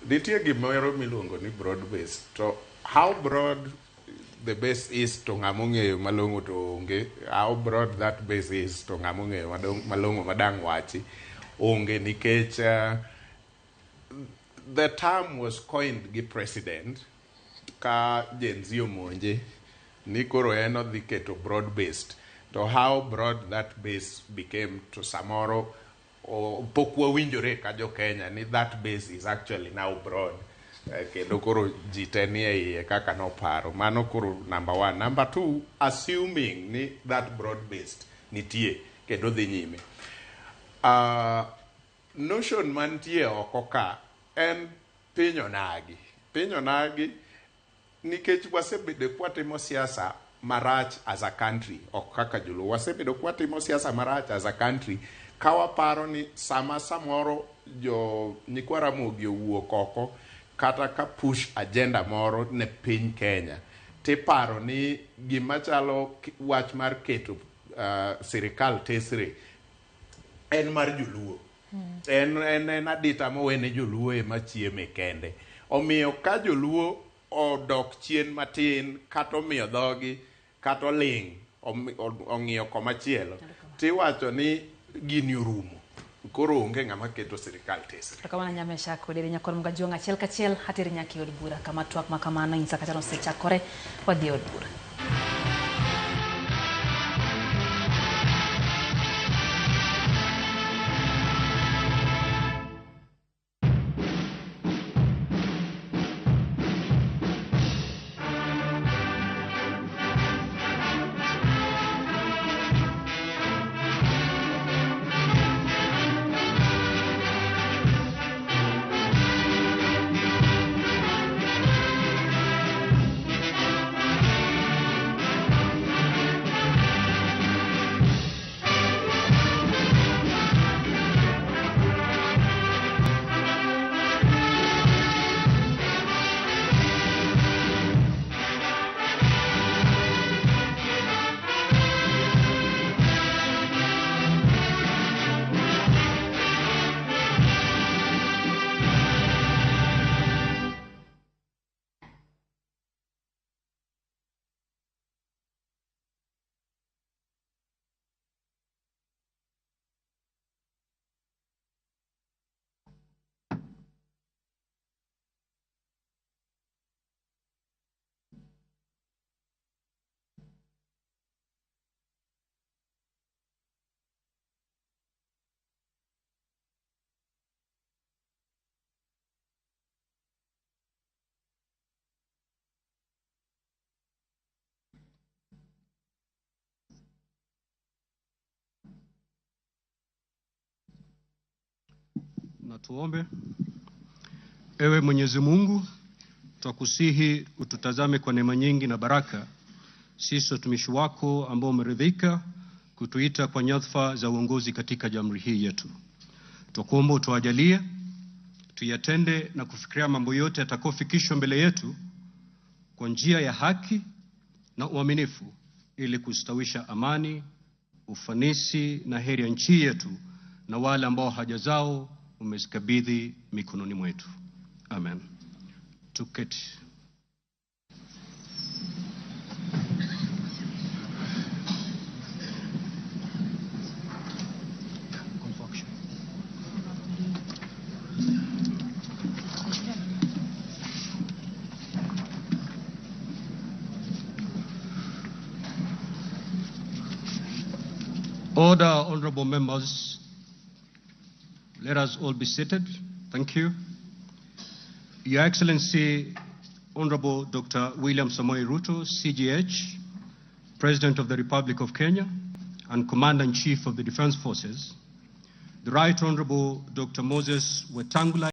Nitie gimoro miluongo ni broad base, to how broad the base is to ng'ama ong'eyo malong'o to onge. How broad that base is to ng'ama ong'eyo malong'o madang' wachi onge, nikech the term was coined gi president ka Gen Z omonje ni koro en odhi keto broad based, to how broad that base became to samoro pok wawinjore ka jo Kenya ni that base is actually now broad. Kendo koro ji te nie iye kaka noparo. Mano koro number one. Number two, assuming ni that broad based nitie kendo dhi nyime, notion mantie oko ka en piny onagi. Piny onagi nikech wasebedo kwatimo siasa marach as a country, ok kaka joluo. Wasebedo kwatimo siasa marach as a country ka waparo ni sama samoro jo nyikwa Ramogi owuok oko kata ka push agenda moro ne piny Kenya, tiparo ni gima chalo wach mar keto sirikal tesre en mar joluo. En adita mowene joluo ema chieme kende. Omiyo ka joluo odok chien matin kata omiyo dhogi kata oling' ong'iyo komachielo, tiwacho ni gini orumo. Koro onge ng'ama keto sirikal tesre. Kamano Nyamesha Kodere Nyakor Mgajuang' achiel kachiel ateri nyaka e od bura kama twak ma kamano nyisa kata osechakore. Wadhi e od bura. Na tuombe. Ewe Mwenyezi Mungu, twakusihi ututazame kwa neema nyingi na baraka, sisi watumishi wako ambao umeridhika kutuita kwa nyadhifa za uongozi katika jamhuri hii yetu. Twakuomba utuajalie tuyatende na kufikiria mambo yote yatakayofikishwa mbele yetu kwa njia ya haki na uaminifu, ili kustawisha amani, ufanisi na heri ya nchi yetu na wale ambao haja zao umezikabidhi mikononi mwetu. Amen. Tuketi. Order, honorable members. Let us all be seated. Thank you. Your Excellency, Honorable Dr. William Samoei Ruto, CGH, President of the Republic of Kenya and Commander-in-Chief of the Defense Forces, the Right Honorable Dr. Moses Wetangula,